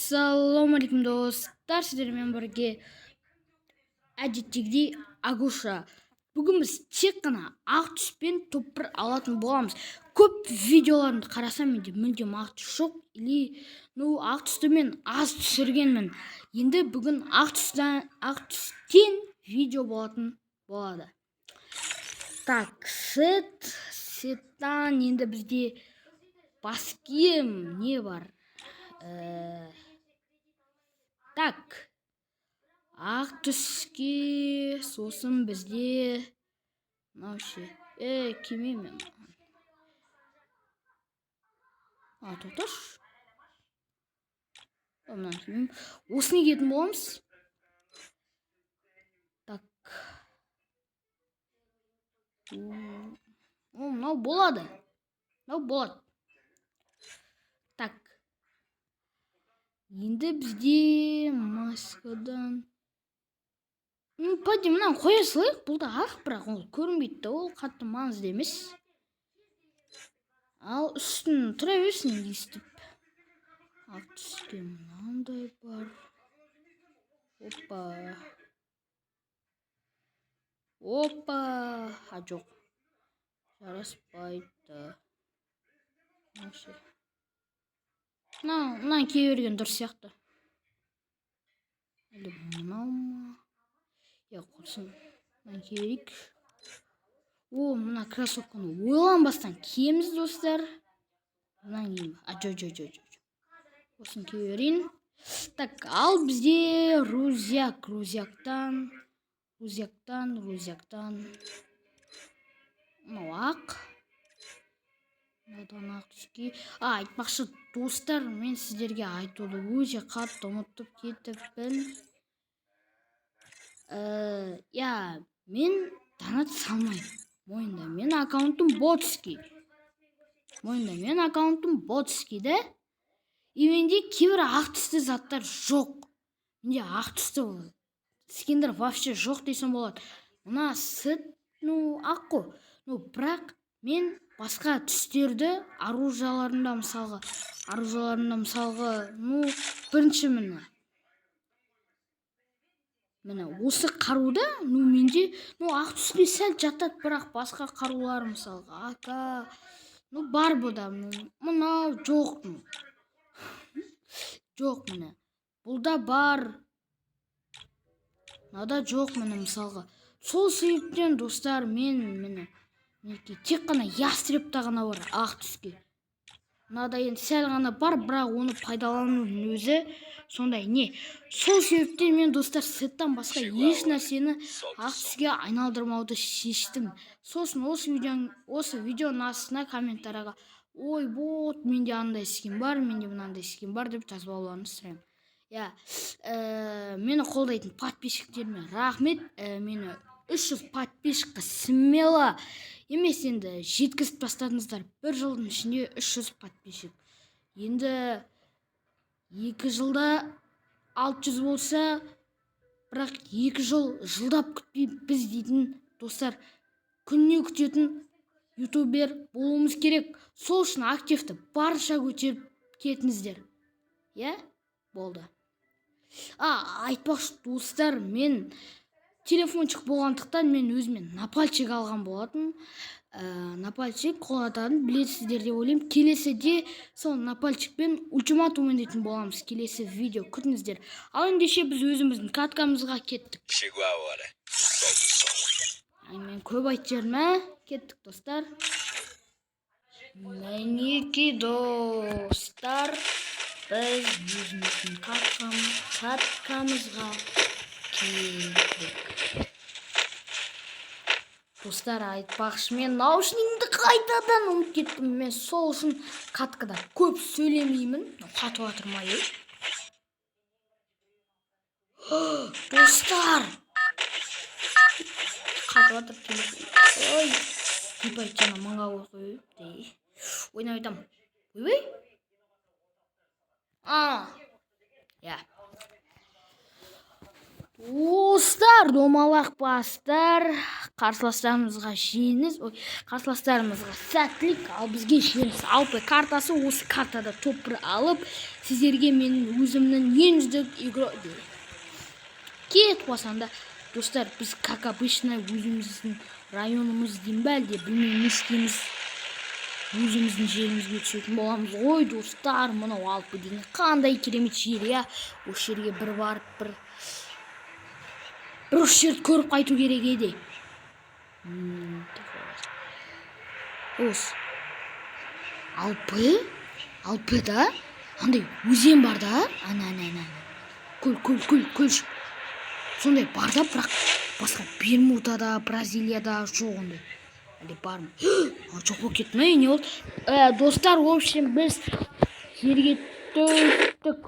Ассалаумағалейкум, достар! Сіздермен бірге әдеттегідей Агуша. Бүгін біз тек қана ақ түспен топ 1 алатын боламыз. Көп видеоларымды қарасам, менде мүлдем ақ түс жоқ или, ну, ақ түсті мен аз түсіргенмін. Енді бүгін ақ түстен видео болатын болады. Так, сеттан енді бізде бас киім не бар? Так, ақ түске сосын бізде мынау ше, кимеймін мен. А, тоқташы, мынаны кимеймін, осыны киетін боламыз. Так, о, мынау болады, мынау болады. Так, енді бізде маскадан, ну, поди, мынаны қоя салайық. Бұл да ақ, бірақ ол көрінбейді да, ол қатты маңызды емес. Ал үстін тұра берсін енді өйстіп. Ақ түске мынандай бар. Опа, опа, а, жоқ, жараспайды. Мынау ше? Мынаны кие берген дұрыс сияқты. Әлде мынау ма? Иә, құрсын, мынаны кие берейік. О, мына кроссовканы ойланбастан киеміз, достар. Мынаны киейін ба? А, жоқ, жоқ, жоқ, жоқ, осыны кие берейін. Так, ал бізде рюкзак, рюкзактан мынау ақ, мынадан ақ түске. А, айтпақшы, достар, мен сіздерге айтуды өте қатты ұмытып кетіппін. Иә, мен донат салмаймын, мойында, мен аккаунтым ботский, мойында, мен аккаунтым ботский да. И менде кейбір ақ түсті заттар жоқ. Менде ақ түсті скиндер вообще жоқ десем болады. Мына сет, ну, ақ қой, ну, бірақ мен басқа түстерді оружияларында, мысалға, ну, бірінші, міне, осы қаруда, ну, менде, ну, ақ түске сәл жатады, бірақ басқа қарулар, мысалға, АК, ну, бар бұда, ну, мынау жоқ, ну, жоқ, міне, бұл да бар, мынада жоқ, міне, мысалға. Сол себептен, достар, мен, міне, мінекей, тек қана ястребта ғана бар ақ түске. Мынада енді сәл ғана бар, бірақ оны пайдаланудың өзі сондай не. Сол себептен мен, достар, сеттан басқа еш нәрсені ақ түске айналдырмауды шештім. Сосын осы видеоның астына комментарийға: «Ой, бот, менде андай скин бар, менде мынандай скин бар», — деп жазып алуларыңызды сұраймын. Иә, мені қолдайтын подписчиктеріме рахмет. Мені 300 подписчикқа смело емес енді жеткізіп тастадыңыздар. Бір жылдың ішінде 300 подписчик, енді 2 жылда 600 болса. Бірақ 2 жыл жылдап күтпей, біз дейтін, достар, күніне күтетін ютубер болуымыз керек. Сол үшін активті барынша көтеріп кетіңіздер. Иә, болды. А, айтпақшы, достар, мен телефончик болғандықтан, мен өзіме напальчик алған болатын. Напальчик қолданатынын білесіздер деп ойлаймын. Келесіде сол напальчикпен ультиматум ойнайтын боламыз. Келесі видео күтіңіздер. Ал ендеше біз өзіміздің каткамызға кеттік. Chegou a hora. Solta o som. Ай, мен көп айтып жібердім, ә? Кеттік, достар. Мінекей, достар, біз өзіміздің каткамызға келдік. Достар, айтпақшы, мен наушнигімді қайтадан ұмытып кеттім. Мен сол үшін каткада көп сөйлемеймін. Қатып жатыр ма, ей? Достар, қатып жатыр телефон. Ой, ебать, жаңа мыңға қойып қойып ойнап айтамын. Ойбай, а, иә, достар, домалақ бастар. Қарсыластарымызға жеңіс, ой, қарсыластарымызға сәттілік, ал бізге жеңіс. Алпы картасы, осы картада топ 1 алып, сіздерге мен өзімнің ең үздік игрок кет қуасам да, достар, біз, как обычно, өзіміздің районымыз деймін бе, әлде білмеймін, не істейміз, өзіміздің жерімізге түсетін боламыз ғой, достар. Мынау Алпы деген қандай керемет жер, иә. Осы жерге бір барып, бір осы жерді көріп қайту керек еді. Осы Алпы, Алпыда андай өзен бар да, ана ана ана көл, көл, көл, көл, сондай бар да, бірақ басқа Бермудада, Бразилияда жоқ ондай. Әлде бар ма? Жоқ болып кетті ме, не болды? Достар, в общем, біз жерге түстік.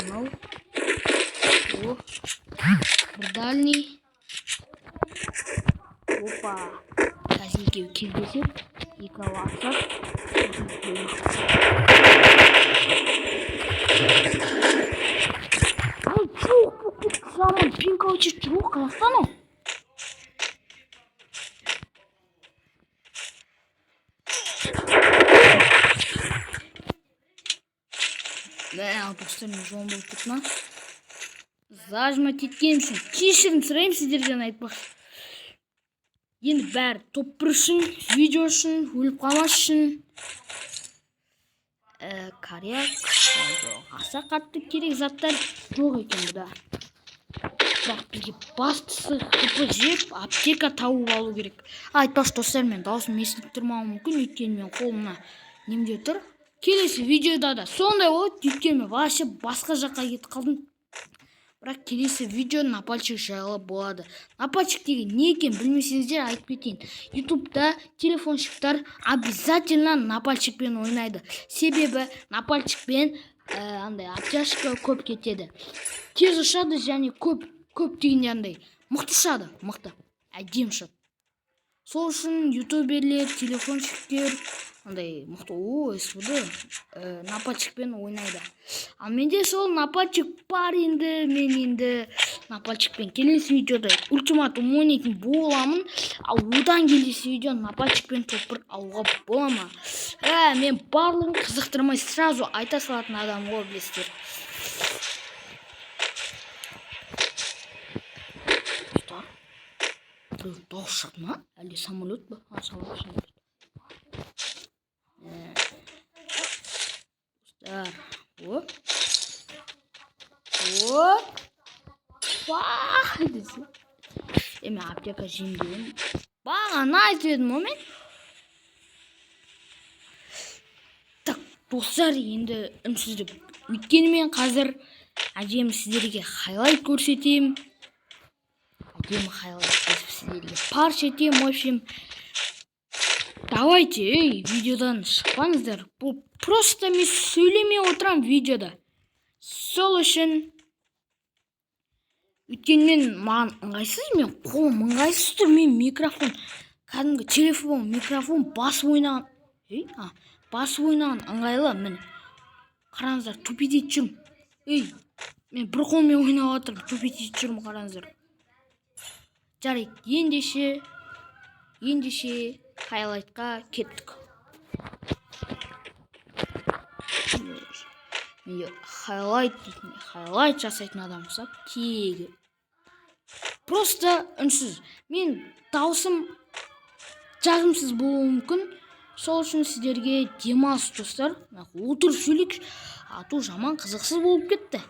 Мынау, о, бір дальний. Опа, қазір екеуі кездеседі, екеуі атысады. Ай, жоқ болып кетті, жаман пинг жетіп жүр ғой. Қаяқтан ол? Мә, достар, мен жолым болып кетті ма? Зажмать еткенім үшін кешірім сұраймын сіздерден. Айтпақшы, енді бәрі топ 1 үшін, видео үшін, өліп қалмас үшін. Коряк жоқ, аса қатты керек заттар жоқ екен бұда, бірақ бізге бастысы хп жеп, аптека тауып алу керек. Айтпақшы, достар, мен дауысым естіліп тұрмауы мүмкін, өйткені мен қолымна немде тұр. Келесі видеода да сондай болады, өйткені мен вообще басқа жаққа кетіп қалдым. Бірақ келесі видео напальчик жайлы болады. Напальчик деген не екенін білмесеңіздер, айтып кетейін. Ютубта телефонщиктар обязательно напальчикпен ойнайды, себебі напальчикпен андай оттяжка көп кетеді, тез ұшады және көп, көп дегенде андай мықты ұшады, мықты, әдемі ұшады. Сол үшін ютуберлер, телефонщиктер андай мықты, о, СВД, напальчикпен ойнайды. Ал менде сол напальчик бар. Енді мен енді напальчикпен келесі видеода ультиматум ойнайтын боламын, ал одан келесі видео напальчикпен топ 1 алуға бола ма? Мен барлығын қызықтырмай сразу айта салатын адам ғой, білесіздер. Достар, біреу дауыс шығарды ма, әлде самолет па? А, самолет, самолет. Достар, оп, оп, десе, мен аптека жеймін деген бағана айтып едім ғой мен. Так, достар, енді үнсіздік, өйткені мен қазір әдемі сіздерге хайлайт көрсетемін, әдемі хайлайт кесіп сіздерге парш етемін. В общем, давайте, ей, видеодан шықпаңыздар. Бұл просто мен сөйлемей отырамын видеода сол үшін, өйткені мен, маған ыңғайсыз, мен қолым ыңғайсыз тұр. Мен микрофон, кәдімгі телефон микрофон басып ойнаған, ей, а, басып ойнаған ыңғайлы. Міне, қараңыздар, тупить етіп жүрмін. Ей, мен бір қолмен ойнап жатырмын, тупить етіп жүрмін, қараңыздар. Жарайды, ендеше хайлайтқа кеттік. Менде хайлайт дейтін, хайлайт жасайтын адам ұқсап тегі. Просто үнсіз, мен даусым жағымсыз болуы мүмкін, сол үшін сіздерге демалыс, достар. Отырып сөйлейікші, а то жаман қызықсыз болып кетті.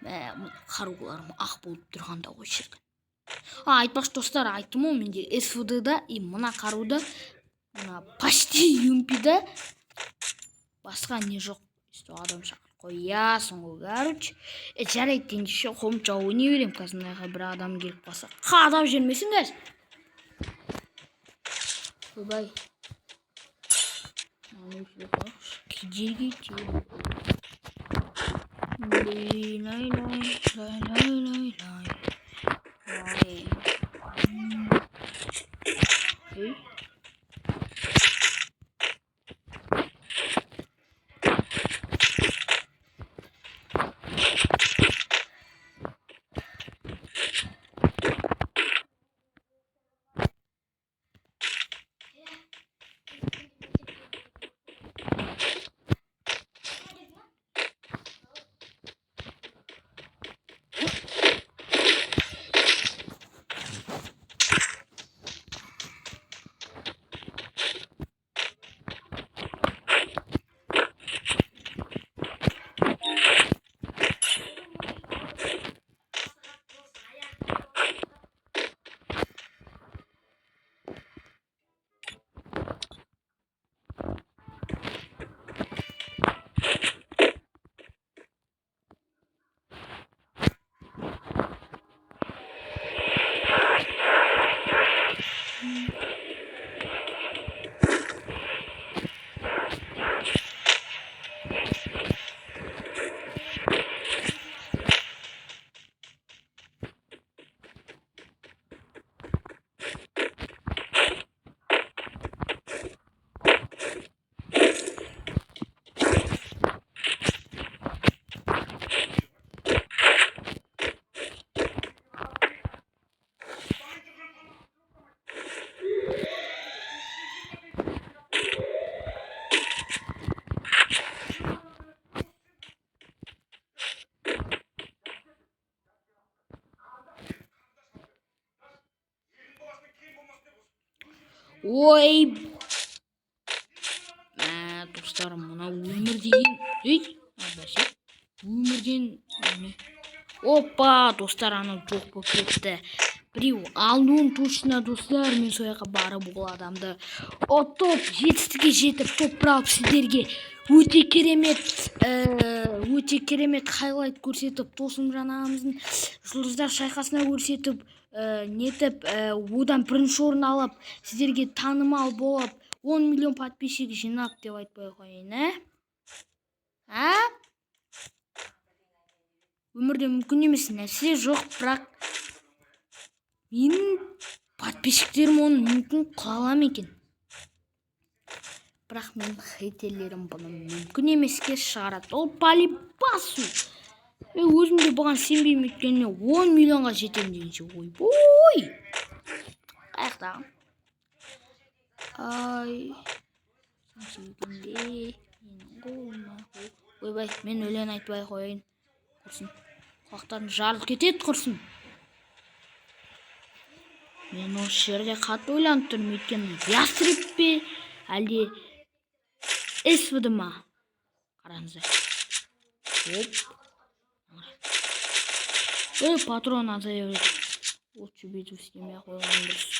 Мә, қаруларым ақ болып тұрғанда ғой, шіркін. А, айтпақшы, достар, айттым ғой, менде СВД да и мына қаруда, мына почти юмпида басқа не жоқ. Өйстіп адам шақырып қоясың ғой, короче. Жарайды, ендеше қолымды жауып ойнай беремін. Қазір мына жаққа бір адам келіп қалса, қадап жібермесін қазір. Ойбай, мынаны өшіре салайықшы, кедергі етеді. Лай, лай, лай, лай, лай, лай, лай. Ей. Ой, мә, достар, мына өмір деген, ей, бәсе, өмірден не? Опа, достар, анау жоқ болып кетті. Біреу алуын точно, достар, мен сол жаққа барып, ол адамды ұтып, жетістікке жетіп, топ алып, сіздерге өте керемет, өте керемет хайлайт көрсетіп, Досымжан ағамыздың жұлдыздар шайқасына көрсетіп, нетіп, одан бірінші орын алып, сіздерге танымал болып, 10 миллион подписчик жинап деп айтпай ақ қояйын, ә? А? Өмірде мүмкін емес нәрсе жоқ, бірақ менің подписчиктерім оны мүмкін қыла ала ма екен? Бірақ менің хейтерлерім бұны мүмкін емеске шығарады. Ол по-любасу. Мен өзім де бұған сенбеймін, өйткені мен 10 миллионға жетемін дегенше, ойбой. Қаяқтағы? Ай, сүйгенде менің қолыма. Ойбай, мен өлең айтпай қояйын. Құрсын. Құлақтарым жарылып кетеді, құрсын. Мен осы жерде қатты ойланып тұрмын, өйткені ястреб пе, әлде СВД ма? Қараңыздар. Оп. Ей, патрон азая береді. Лучше бүйтіп істемей ақ қойған дұрыс.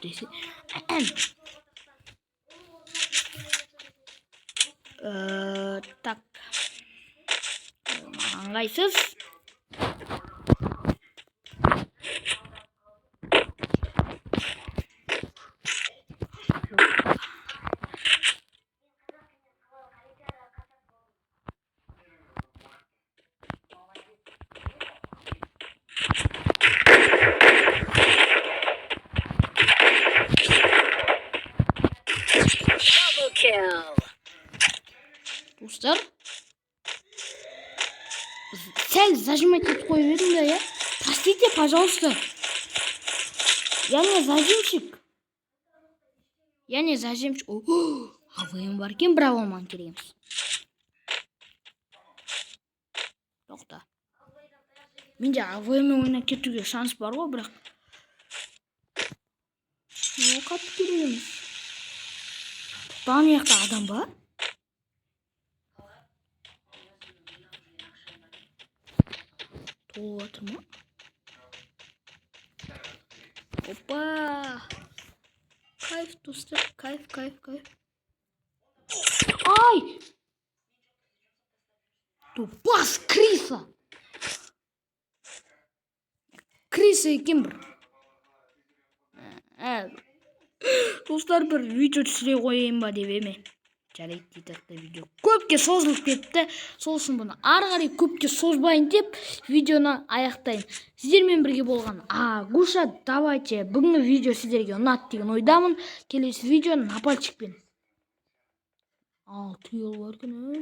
Десе. Так. Маған ыңғайсыз. Double kill. Достар, сәл зажимать етіп қойып едім да, иә. Простите, пожалуйста. Я не зажимщик. Я не зажимщик. О, АВМ бар екен, бірақ ол маған керек емес. Тоқта. Менде АВМ ойнап кетуге шанс бар ғой, бірақ ол қатты керек емес. Тоқта, ана жақта адам ба? Толып жатыр ма? Опа! Кайф, достар, кайф, кайф, кайф. Ай! Тупас крыса! Крыса екен бір. Ә, достар, бір видео түсіре қояйын ба деп еме. Жарайды дейді, видео көпке созылып кетті. Сол үшін бұны ары қарай көпке созбайын деп видеоны аяқтайын. Сіздермен бірге болған Агуша. Давайте, бүгінгі видео сіздерге ұнады деген ойдамын. Келесі видео напальчикпен. Ал, түйел бар екен.